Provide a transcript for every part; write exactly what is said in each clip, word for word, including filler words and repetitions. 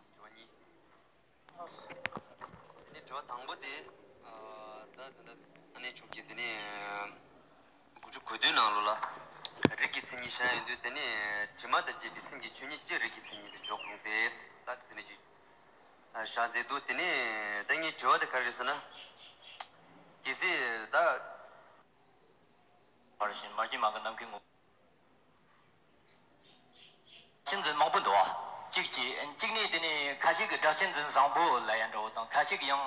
དྲི་བ་གཉིས། དེ་ནས་དྲི་བ་དང་པོ་དེ། ཨ། ད་ད་ད་ཨ་ནེ་ཆུང་གིས་དེ་ནས་དགུ་བཅུ་གོ་བདུན་ནང་ལོགས་ལ་རིགས་ཀྱི་མཚན་ཉིད་བཤད་ཡོང་དུས། དེ་ནས་དྲི་མ་དང་བཅས་པའི་སེམས་ཀྱི་ཆོས་ཉིད་ཀྱི་རིགས་ཀྱི་མཚན་ཉིད་དུ་འཇོག་དགོངས་ཏེ། ད་དེ་ནས་ཅིག་ཨ། བཞག་མཛད་འདུག་དེ་ནས་ད་ངའི་དྲི་བ་དེ་ག་རེ་རེད་ཟེར་ན། གལ་སྲིད་ད། བར་བཞིན་མ་སྐྱེས་མ་གི་ནམ་མཁའི་ངོ་། སྤྱི་འཛིན་མང་པོ་འདུག་བ། གཅིག་གཅིག་གཅིག་ནས་དེ་ནས་ཁ་ཤས་ཀྱིས་སྒྲ་སྤྱི་འཛིན་བཟང་པོ་ལབ་ཡ་འདྲ་བོ་དང་། ཁ་ཤས་ཀྱིས་ཡང་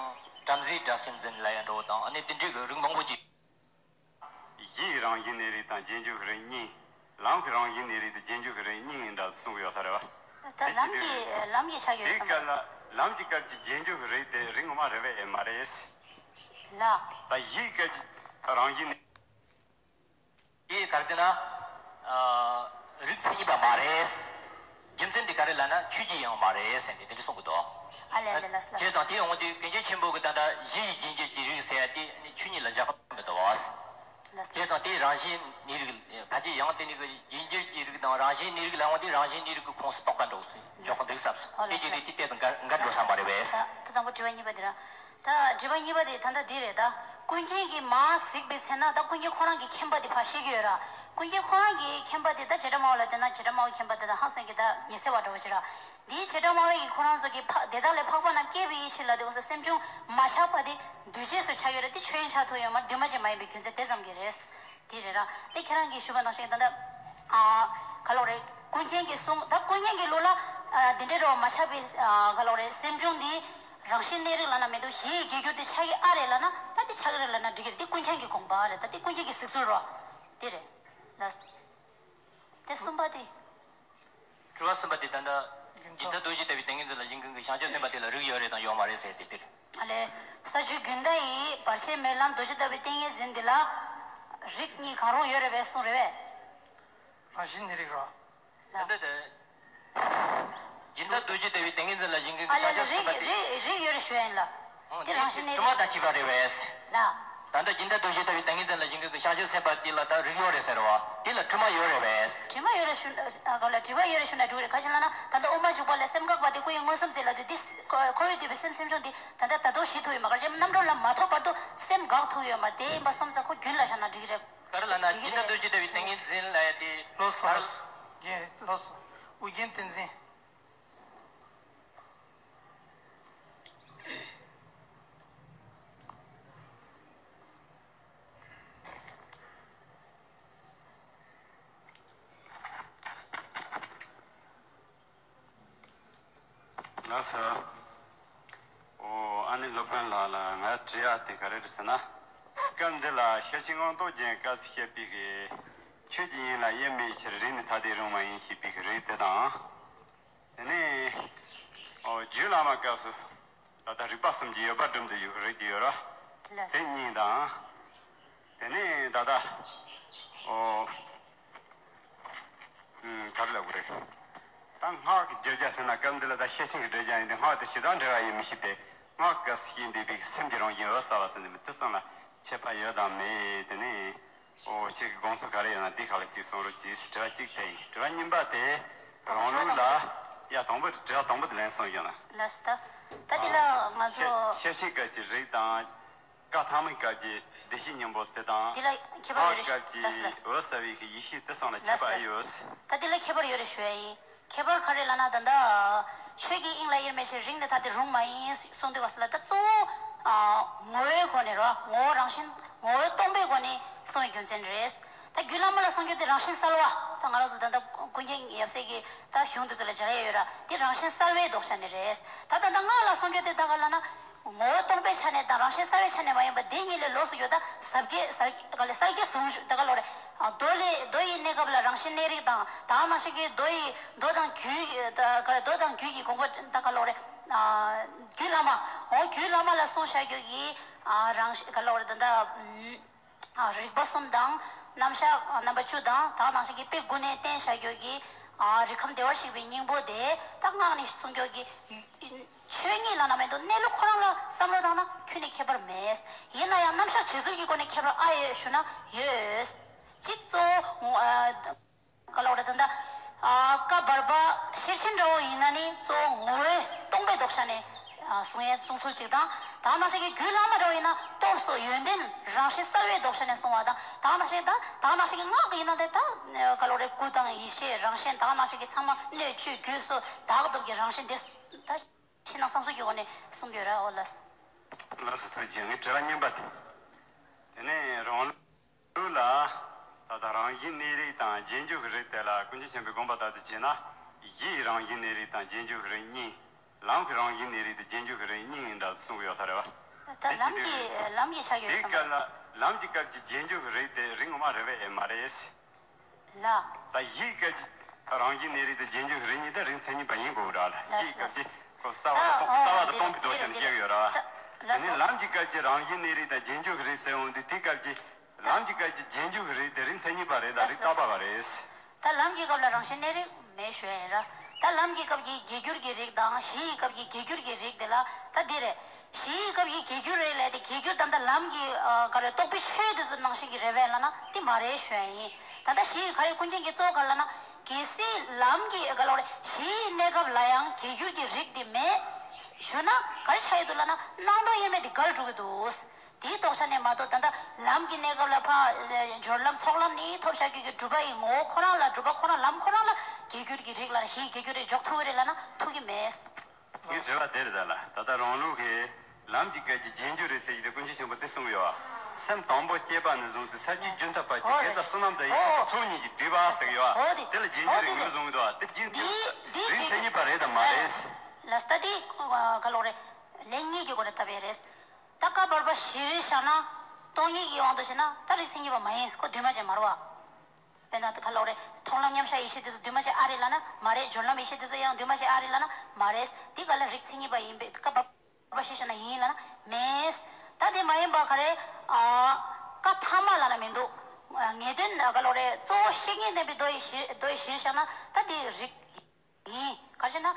བྲམ་ཟེའི་སྒྲ་སྤྱི་འཛིན་ལབ་ཡ་འདྲ་བོ་དང་། ཨ་ནི་དེ་འདྲའི་གི་རིགས་མང་པོ་ཅིག་གཞིའི་རང་བཞིན་གནས་རིགས་དང་རྗེས་འཇུག་གི་རིགས་གཉིས། ལམ་གྱི་རང་བཞིན་གནས་རིགས་དང་རྗེས་འཇུག་གི་རིགས་གཉིས་ཡིན་འདྲ་གསུངས་ཡོད་ས་རེད་བ། ད་ལམ་གྱི་ལམ་གྱི་ཆ་ཡོད་དེའི་ས་སྐབས་མ་ལ་ལམ་གྱི་སྐབས་ཀྱི་རྗེས་འཇུག་གི་རིགས་དེ་རིགས་ངོ་མ་རེད་པས་མ་རེད། ལ། ད་གཞིའི་སྐབས་ཀྱི་རང་བཞིན་གནས། དེ་ག་རེ་ཟེར་ན། ཨ། རིགས་མཚན་ཉིད་པ་མ་རེད། རྒྱུ་མཚན་དེ་ག་རེ་ལབ་ན་ཆོས་ཀྱི་དབྱིངས་མ་རེད་ཟེར་ནས་དེ་འདྲ་གསུང་གི་འདུག་ཨ་ལས་ཨ་ལས། ལགས་སོ། བྱས་ཙང་དེ་འོང་དུས་གན་ཇེ་ཆེན་པོ་གི་ད་ལྟ་གཞི་ཡི་རྗེས་འཇུག་གི་རིགས་ཟེར་ཡ་དེ་ནི་ཆོས་ཉིད་ལ་འཇོག་གི་མི་འདུག་བ། ལགས་སོ། བྱས་ཙང་དེའི་རང་བཞིན་གནས་རིགས། ཕལ་ཆེར་ཡང་དེ་ནི་གི་རྗེས་འཇུག་གི་རིགས་དང་རང་བཞིན་གནས་རིགས་ལ་འོང་དུས་རང་བཞིན་གནས་རིགས་ཀྱི་ཁོངས་སུ་གཏོགས་པ་འདྲ་བོ་འཇོག་གི་འདུག་བསམ་སོང་། ཨོ་དེ་ལགས་སོ། དེ་དེ་དེ་ལྟར་འགལ་འགལ་འགྲོ་བསམ་པ་རེད་པས། ད་ད་དང་པོ་དྲི་བ་གཉིས་པ་དེ་ར། ད་དྲི་བ་གཉིས་པ་དེ་ད་ལྟ་འདི་རེད། ད་ཀུན་མཁྱེན་གྱིས་མར་གཟིགས་པའི་ཚེ་ན་ད་ཀུན་མཁྱེན་ཁོ་རང་གི་མཁྱེན་པ་དེ་ཕར་བཤད་ཀྱི་ཡོད་ར། ཀུན་མཁྱེན་ཁོ་རང་གི་མཁྱེན་པ་དེ་ད་བྱེ་བྲག་སྨྲ་བ་ལ་བལྟས་ན་བྱེ་བྲག་སྨྲ་བའི་མཁྱེན་པ་དེ་ད་ཧང་སང་གི་ད་ཉི་ཚེ་བ་འདྲ་བོ་ཅིག་ར། འདིའི་བྱེ་བྲག་སྨྲ་བའི་གི་ཁོ་རང་ཚོ་གི་འཕགས་དེ་དག་ལས་འཕགས་པ་རྣམས་སྐྱེ་བའི་ཕྱིར་ལ་དེ་འོ་ས་སེམས་བྱུང་མ་ཆགས་པ་དེ་འདུས་བྱས་སུ་ཆགས་ཡོད་ར། དེ་ཆོས་དབྱིངས་ཆགས་ཐུབ་ཡོད་མ་རེད། འདུས་མ་བྱས་མ་ཡིན་པའི་རྒྱུ་མཚན་དེ་ཙམ་གྱིས་རེད། དེ་རེད་ར། དེ་ཁྱེད་རང་གིས་ཞུས་པ་ནང་བཞིན་ད་ལྟ། ཨ། ག་ལོག་རེད། ཀུན་མཁྱེན་གྱིས་གསུངས། ད་ཀུན་མཁྱེན་གྱི་ལུགས་ལ། ཨ། འདི་འདྲའི་འགྲོ་བ་མ་ཆགས་པའི། ཨ། ག་ལོག་རེད། སེམས་བྱུང་འདི་རང་བཞིན་གནས་རིགས་ལབ་ན་མི་འདུག་གཞི་ཡི་རྒྱས་འགྱུར་དེ་ཆགས་ཀྱི་ཨ་རེད་ལབ་ན་ད་དེ་ཆགས་ཀྱི་རེད་ལབ་ན་འགྲིག་གི་རེད། དེ་ཀུན་མཁྱེན་གྱི་དགོངས་པ་རེད། ད་དེ་ཀུན་མཁྱེན་གྱི་གཟིགས་ཚུལ་རོ། དེ་རེད། ལགས། དེ་གསུམ་པ་དེ། དྲི་བ་གསུམ་པ་དེ་ད་ལྟ་སྦྱིན་བདག་རྡོ་རྗེ་ལྟ་བུའི་ཏིང་ངེ་འཛིན་ལ་ཞིང་ཀུན་གྱི་བྱང་ཆུབ་སེམས་དཔའ་དེ་ལ་རིགས་ཡོད་རེད་དང་ཡོད་མ་རེད་ཟེར་དེ་དེར། ཨ་ལས། ས་བཅུའི་དགོན་བདག་ཡིས་བར་ཆད་མེད་ལམ་རྡོ་རྗེ་ལྟ་བུའི་ཏིང་ངེ་འཛིན་འདི་ལ་རིགས་གཉིས་གང་རུང་ཡོད་རེད་པས་གསུངས་རེད་པས། རང་བཞིན་གནས་རིགས་རོ། ད་ལྟ་དེ། སྦྱིན་བདག་རྡོ་རྗེ་ལྟ་བུའི་ཏིང་ངེ་འཛིན་ལ་ཞིང་ཀུན་གྱི་ཨ་ལས་བྱང་ཆུབ་ལས། སེམས་དཔའ་རིགས་དེ། རིགས་རིགས་ཡོད་རེད་ཞུ་ཡ་ཡིན་ལ། འོ་དེ་རང་བཞིན་གནས་དྲི་མ་རིགས། དང་བཅས་པ་རེད་པས། ལ། ད་ལྟ་སྦྱིན་བདག་རྡོ་རྗེ་ལྟ་བུའི་ཏིང་ངེ་འཛིན་ལ་ཞིང་ཀུན་གྱི་བྱང་ཆུབ་སེམས་དཔའ་དེ་ལ་ད་རིགས་ཡོད་རེད་ཟེར་བ་དེ་ལ་དྲི་མ་ཡོད་རེད་པས། དྲི་མ་ཡོད་རེད་ཞུ། ཨ། ག་ལ་དྲི་མ་ཡོད་རེད་ཞུ་ན་འགྲིག་རེད། ག་ཞིག་ལབ་ན་ད་ལྟ་དབུ་མ་འཇུག་པ་ལས་སེམས་འགག་པ་དེ་ཀུན་ཡིད་མངོན་སུམ་ཚེ་ལ་དེ་དེ་འཁོར་བས་བསྡུས་པའི་སེམས་སེམས་བྱུང་དེ་ད་ལྟ་ད་དུང་ཞི་ཐུབ་ཡོད་མ་རེད། རྣམ་གྲོལ་ལ་མ་ཐོབ་བར་དུ་སེམས་འགག་ཐུབ་ཡོད་མ་རེད། དེ་ཡིན་པ་སོང་ཙང་ཁོ་རྒྱུན་ལ་བཞག་ན་འགྲིག་གི་རེད། ག་རེ་ལབ་ན་འགྲིག་གི་སྦྱིན་བདག་རྡོ་རྗེ་ལྟ་བུའི་ཏིང་ངེ་འཛིན་ལ་ཡ་དེ། ལགས་སོ། ལགས་སོ། རྒན་ལགས་སོ། ཨོ་རྒན་བསྟན་འཛིན། ལགས་སོ། ཨོ། ཨ་ནི་སློབ་དཔོན་ལགས་ལ་ང་དྲི་ཡ་དེ་ག་རེ་རེད་ཟེར་ན། སྐབས་འདི་ལ་ཤེར་ཕྱིན་མངོན་རྟོགས་རྒྱན་སྐབས་སུ་བཤད་པའི་གི་ཆོས་ཀྱི་དབྱིངས་ལ་དབྱེར་མེད་ཕྱིར། རིགས་ནི་ཐ་དད་རུང་མ་ཡིན་ཞེས་པའི་གི་རིགས་དེ་དང་། དེ་ནས། ཨོ། རྒྱུད་བླ་མ་སྐབས་སུ། ད་ལྟ་རིགས་པ་གསུམ་གྱི་ཡོད་པར་སྒྲུབ་འདོད་ཡོད་རིགས་ཀྱི་ཡོད་ར། ལགས། དེ་གཉིས་དང་། དེ་ནས་ད་ལྟ། ཨོ། ཨུམ། ག་རེ་ལབ་དགོས་རེད། ད་སྔགས་ཀྱི་བརྗོད་བྱ་ཟེར་ན་སྐབས་འདི་ལ་ད་ཤེར་ཕྱིན་གྱི་བརྗོད་བྱ་ཡིན་ཏེ། སྔགས་དེ་ཇི་ལྟར་འགྲེལ་བ་ཡིན་མི་ཤེས་པས། སྔགས་སྐབས་སུ་བཤད་འདུས་པའི་སེམས་ཀྱི་རང་བཞིན་འོད་གསལ་བ་ཟེར་ནས་མི་དེ་ཙམ་ལ་ཁྱད་པར་ཡོད་དམ་མེད། དེ་ནས། ཨོ། ཁྱེད་ཀྱི་དགོངས་ཚུལ་ག་རེ་ཡོད་ན་འདི་ཁ་ལ་ཅིག་གསུང་རོགས་གྱིས། དྲི་བ་གཅིག་དེ་ཡིན། དྲི་བ་གཉིས་པ་དེ་རང་ལུགས་ལ། ཡ། དང་པོ་དྲི་བ་དང་པོ་དེ་ལན་གསུངས་ཡོད་ན། ལགས་སོ། ད་དེ་ལ་ང་ཚོ། ཤེར་ཕྱིན་སྐབས་ཀྱི་རིགས་དང་། བཀའ་ཐ་མའི་སྐབས་ཀྱི་བདེ་གཤེགས་སྙིང་པོ་དེ་དང་། དེ་ལ་ཁྱད་པར་ཡོད་རེད། སྔགས་སྐབས་ཀྱི། ལགས་སོ། ལགས་སོ། འོད་གསལ་བའི་ཡེ་ཤེས་དེ་གསུམ་ལ་ཁྱད་པར་ཨེ་ཡོད། ད་དེ་ལ་ཁྱད་པར་ཡོད་རེད་ཞུ་ཡ་ཡིན། ཁྱད་པར་ག་རེ་ལབ་ན། ད་ལྟ་ཆོས་ཀྱི་དབྱིངས་ལ་དབྱེར་མེད་ཕྱིར། རིགས་ནི་ཐ་དད་རུང་མ་ཡིན་གསུངས་དུས་བ་ས་ལ། ད་གཙོ་བོ། ཨ། ངོ་བོའི་སྒོ་ནས་རོ། ངོ་བོ་རང་བཞིན། ངོ་བོ་སྟོང་པའི་སྒོ་ནས་གསུངས་པའི་རྒྱུ་མཚན་རེད། ད་རྒྱུད་བླ་མ་ལ་གསུང་རྒྱུ་དེ་རང་བཞིན་གསལ་བ། ད་ང་རང་ཚོ་ད་ལྟ་ཀུན་མཁྱེན་ཡབ་སྲས་ཀྱི་ད་གཞུང་དེ་ཚོ་ལ་སྦྱར་ཡ་ཡོད་ར། དེ་རང་བཞིན་གསལ་བའི་ལྡོག་ཆ་ནས་རེད། ད་ད་ལྟ་སྔགས་ལ་གསུང་རྒྱུ་དེ་ད་ག་ལབ་ན། ངོ་བོ་སྟོང་པའི་ཆ་ནས་དང་རང་བཞིན་གསལ་བའི་ཆ་ནས་མ་ཡིན་པ་དེ་གཉིས་ལས་ལོགས་སུ་ཡོད། ད་ཟབ་རྒྱས་གསལ་ག་ལ་གསལ་རྒྱས་ཟུང་འཇུག་ད་ག་ལོག་རེད། ཨ། མདོ་ལས། མདོ་ཡི་གནས་སྐབས་ལ་རང་བཞིན་གནས་རིགས་དང་། དེ་ནང་བཞིན་གྱི་མདོ་ཡི། མདོ་དང་རྒྱུད་ཀྱི། ད་ག་རེ། མདོ་དང་རྒྱུད་ཀྱི་དགོངས་པ་ད་ག་ལོག་རེད། ཨ། རྒྱུད་བླ་མ། འོ། རྒྱུད་བླ་མ་ལ་གསུངས་བཞག་རྒྱུ་གི། ཨ། རང་བཞིན་ག་ལོག་རེད། ད་ད། ཨ། རིགས་པ་གསུམ་དང་། རྣམ་གཞག་རྣམ་པ་བཅུ་དང་། དེ་ནང་བཞིན་གྱི་དཔེ་དགུ་ནས་བསྟན་བཞག་རྒྱུ་གི། ཨ། རིགས་ཁམས་བདེ་བར་གཤེགས་པའི་སྙིང་པོ་དེ་ད་སྔགས་ནས་གསུང་རྒྱུ་གི། ཆོས་ཉིད་ལབ་ན་མི་འདུག་གནས་ལུགས་ཁོ་རང་ལ་བསམ་བློ་བཏང་ན་ཁྱོན་ནས་ཁྱད་པར་མེད། ཡིན་ན་ཡང་རྣམ་གཞག་བྱེད་ཚུལ་གྱི་སྒོ་ནས་ཁྱད་པར་ཨ་ཡོད་ཞུ་ན་ཡོད། གཅིག་གཙོ་བོ། ཨ། ག་ལབ་དགོས་རེད། ད་ལྟ་ ཨ་ཀ་བར་པ་ཤེར་ཕྱིན་འདྲ་བོ་ཡིན་ན་ནི་གཙོ་བོ་ངོ་བོའི་སྟོང་པའི་ལྡོག་ཆ་ནས་ཨ་གསུང་ཡས་གསུང་ཚུལ་གཅིག་དང་། ད་ག་ནང་བཞིན་གྱི་རྒྱུད་བླ་མ་འདྲ་བོ་ཡིན་ན་སྟོབས་སོགས་ཡོན་ཏན་རང་བཞིན་གསལ་བའི་ལྡོག་ཆ་ནས་གསུང་བ་དང་། ད་ག་ནང་བཞིན་ད་ད་ག་ནང་བཞིན་གྱི་སྔགས་ཡིན་ན་དེ་ད་ག་ལོ་རེ་སྐུ་དང་ཡེ་ཤེས་རང་བཞིན། ད་ག་ནང་བཞིན་གྱི་ཚང་མ་སྣོད་བཅུད་རྒྱུད་སོགས་དག་སྟོབས་ཀྱི་རང་བཞིན་དེ་ད་ཕྱི་ནང་གསང་གསུམ་གྱི་སྒོ་ནས་གསུང་གི་ཡོད་ར། འོ་ལགས། ལགས་སོ། ཐུགས་རྗེ་ཆེ། ངའི་དྲི་བ་གཉིས་པ་དེ། དེ་ནས་རང་ལུགས་ལ་ད་ལྟ་རང་བཞིན་གནས་རིགས་དང་རྗེས་འཇུག་གི་རིགས་དེ་ལ་ཀུན་མཁྱེན་ཆེན་པོའི་དགོངས་པ་ལྟར་དུ་བྱས་ན། གཞིའི་རང་བཞིན་གནས་རིགས་དང་རྗེས་འཇུག་གི་རིགས་གཉིས། ལམ་གྱི་རང་བཞིན་གནས་རིགས་དང་རྗེས་འཇུག་གི་རིགས་གཉིས་འདྲ་གསུང་གི་ཡོད་ས་རེད་བ། ད་དེ་ལམ་གྱི་ལམ་གྱི་ཆ་ཡོད་དེའི་བསམ་སྐབས་ལ་ལམ་གྱི་སྐབས་ཀྱི་རྗེས་འཇུག་གི་རིགས་དེ་རིགས་ངོ་མ་རེད་པས་མ་རེད། ལ། ད་གཞིའི་སྐབས་ཀྱི་རང་བཞིན་གནས་རིགས་དང་རྗེས་འཇུག་རིགས་གཉིས་དེ་རིགས་མཚན་ཉིད་པ་ཡིན་དགོས་ར། ལ་གཞིའི་སྐབས་ཀྱི་ཁོ་གསལ་བ་དང་སྟོང་གསལ་བ་དང་སྟོང་པའི་ལྡོག་ཆ་ནས་བཤད་ཀྱི་ཡོད་ར། དེ་ནི་ལམ་གྱི་སྐབས་ཀྱི་རང་བཞིན་གནས་རིགས་དང་རྗེས་འཇུག་རིགས་ཟེར་འོང་དུས། དེའི་སྐབས་ཀྱི་ལམ་གྱི་སྐབས་ཀྱི་རྗེས་འཇུག་རིགས་དེ་རིགས་མཚན་ཉིད་པ་རེད་དམ་རིགས་བཏགས་པ་རེད། ད་ལམ་གྱི་སྐབས་ལ་རང་བཞིན་གནས་རིགས་མེད་ཞུ་ཡ་ཡིན་ར། ད་ལམ་གྱི་སྐབས་ཀྱི་གྱེས་འགྱུར་གྱི་རིགས་དང་གཞིའི་སྐབས་ཀྱི་གྱེས་འགྱུར་གྱི་རིགས་དེ་ལ་ད་འདི་རེད། གཞིའི་སྐབས་ཀྱི་གྱེས་འགྱུར་རིགས་ལས་དེ་གྱེས་འགྱུར་ད་ལྟ་ལམ་གྱི་ཨ་ག་རེ་རྟོག་པའི་ཆོས་དེ་ཚོ་ནང་བཞིན་གྱི་རེད་པས་ལབ་ན་དེ་མ་རེད་ཞུ་ཡ་ཡིན། ད་ལྟ་གཞིའི་ག་རེ་ཀུན་མཁྱེན་གྱིས་གཙོ་བོ་ག་རེ་ལབ་ན། གལ་སྲིད་ལམ་གྱི་ག་ལབ་རེད། གཞིའི་གནས་སྐབས་ལ་ཡང་གྱེས་འགྱུར་གྱི་རིགས་དེ་མེད་ཞུ་ན་ག་རེ་ཆགས་ཡོད་འདུག་ལབ་ན། སྣང་སྟོང་དབྱེར་མེད་དེ་འགལ་འགྲོ་གི་འདུག་དེའི་ལྡོག་ཆ་ནས་མ་གཏོགས། ད་ལྟ་ལམ་གྱི་གནས་སྐབས་ལ་ཕ་སྦྱོར་ལམ་ཚོགས་ལམ་ནི་ཐོབ་བྱ་རྒྱུད་ཀྱི་གྲུབ་པ་ཡི་ངོ་བོ་ཁོ་རང་ལ། གྲུབ་པ་ཁོ་རང་ལམ་ཁོ་རང་ལ་གྱེས་འགྱུར་གྱི་རིགས་ལ་གཞིའི་གྱེས་འགྱུར་རིགས་འཇོག་ཐུབ་ཀྱི་རེད་ལབ་ན་ཐུབ་ཀྱི་མེད། ངའི་དྲི་བ་དེ་རེད། ད་ལ་ད་ལྟ་རང་ལུགས་ཀྱི་ལམ་གྱི་སྐབས་ཀྱི་རྗེས་འཇུག་རིགས་ཟེར་གྱི་དེ་ཀུན་མཁྱེན་ཆེན་པོ་དེ་གསུངས་ཡོད་བ། སེམས་དང་པོ་སྐྱེས་པ་ནས་བཟུང་སྟེ་ས་བཅུ་རྒྱུན་མཐའ་བར་གྱི་དགེ་རྩ་བསོད་ནམས་དང་ཡེ་ཤེས་ཀྱི་ཚོགས་གཉིས་ཀྱི་སྒྲིབ་པ་ཟེར་གྱི་ཡོད་བ། དེ་ལ་རྗེས་འཇུག་རིགས་ངོས་བཟུང་གི་འདུག་བ། དེ་རྗེས་འཇུག་རིགས་མཚན་ཉིད་པ་རེད་དམ་མ་རེད། ལ་ས་དེ་ག་ལོག་རེད། ལན་གཉིས་ཀྱི་སྒོ་ནས་བཏབ་ཡས་རེད། ད་ཀ་བར་པ་བཞི་རེད་བཞག་ན། སྟོང་ཉིད་ཀྱི་དབང་དུ་བྱས་ན་ད་རིགས་མཚན་ཉིད་པ་མ་ཡིན། ཁོ་འདུས་མ་བྱས་མ་རེད་བ། དཔེར་ན་ད་ག་ལོག་རེད། མཐོང་ལམ་མཉམ་གཞག་ཡེ་ཤེས་དེ་ཚོ་འདུས་མ་བྱས་ཨ་རེད་ལབ་ན་མ་རེད། སྦྱོར་ལམ་ཡེ་ཤེས་དེ་ཚོ་ཡང་འདུས་མ་བྱས་ཨ་རེད་ལབ་ན་མ་རེད། དེ་ག་ལ་རིགས་མཚན་ཉིད་པ་ཡིན་པས། ཀ་བར་པ་བཞི་བཞག་ན་ཡིན་ལབ་ན་མེད། ད་དེ་མ་ཡིན་པ་ག་རེ། ཨ། ཀ་ཐ་མ་ལབ་ན་མི་འདུག་ངེས་དོན་ག་ལོག་རེད། གཙོ་བོ་བཤེས་གཉེན་བསྟེན་པའི་མདོ་ཡི་གཞིར། མདོ་ཡི་གཞིར་བཞག་ན་ད་དེ་རིགས། ཡིན། ག་རེ་ཟེར་ན།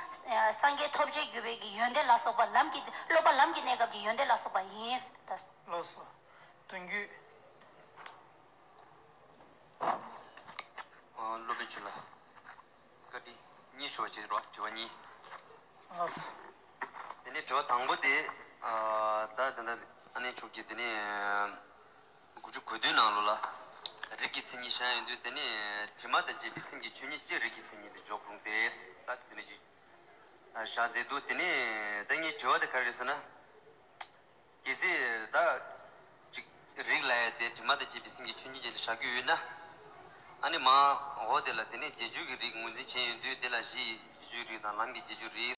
སངས་རྒྱས་ཐོབ་བྱའི་རྒྱུད་པའི་གི་ཡོན་ཏན་ལ་སོགས་པ་ལམ་གྱི། སློབ་པ་ལམ་གྱི་གནས་སྐབས་ཀྱི་ཡོན་ཏན་ལ་སོགས་པ་ཡིན། ལགས་སོ། དོན་བརྒྱུད། སློབ་དཔོན་ཆོས་ལ་བཀའ་འདྲི་གཉིས་ཞུ་བ་བྱེད་རོགས། དྲི་བ་གཉིས། ལགས་སོ། དེ་ནས་དྲི་བ་དང་པོ་དེ། ད་ད་ལྟ་ཨ་ནེ་མཆོག་གིས་དེ་ནས། དགུ་བཅུ་གོ་བདུན་ནང་ལོགས་ལ་རིགས་ཀྱི་མཚན་ཉིད་བཤད་ཡོང་དུས། དེ་ནས་དྲི་མ་དང་བཅས་པའི་སེམས་ཀྱི་ཆོས་ཉིད་ཀྱི་རིགས་ཀྱི་མཚན་ཉིད་དུ་འཇོག་རུང་སྟེ། ད་དེ་ནས་ཅིག་བཞག་མཛད་འདུག་དེ་ནས་ད་ངའི་དྲི་བ་དེ་ག་རེ་རེད་ཟེར་ན། གལ་སྲིད་ད་ཅིག་རིགས་ལ་ཡ་དེ་དྲི་མ་དང་བཅས་པའི་སེམས་ཀྱི་ཆོས་ཉིད་ཅན་དུ་བཞག་རྒྱུ་ཡོད་ན། ཨ་ནི་མ་འོ་དེ་ལ་དེ་ནས་རྗེས་འཇུག་གི་རིགས་ངོས་འཛིན་བྱས་ཡོང་དུས། དེ་ལ་གཞིའི་རྗེས་འཇུག་རིགས་དང་ལམ་གྱི་རྗེས་འཇུག་རིགས།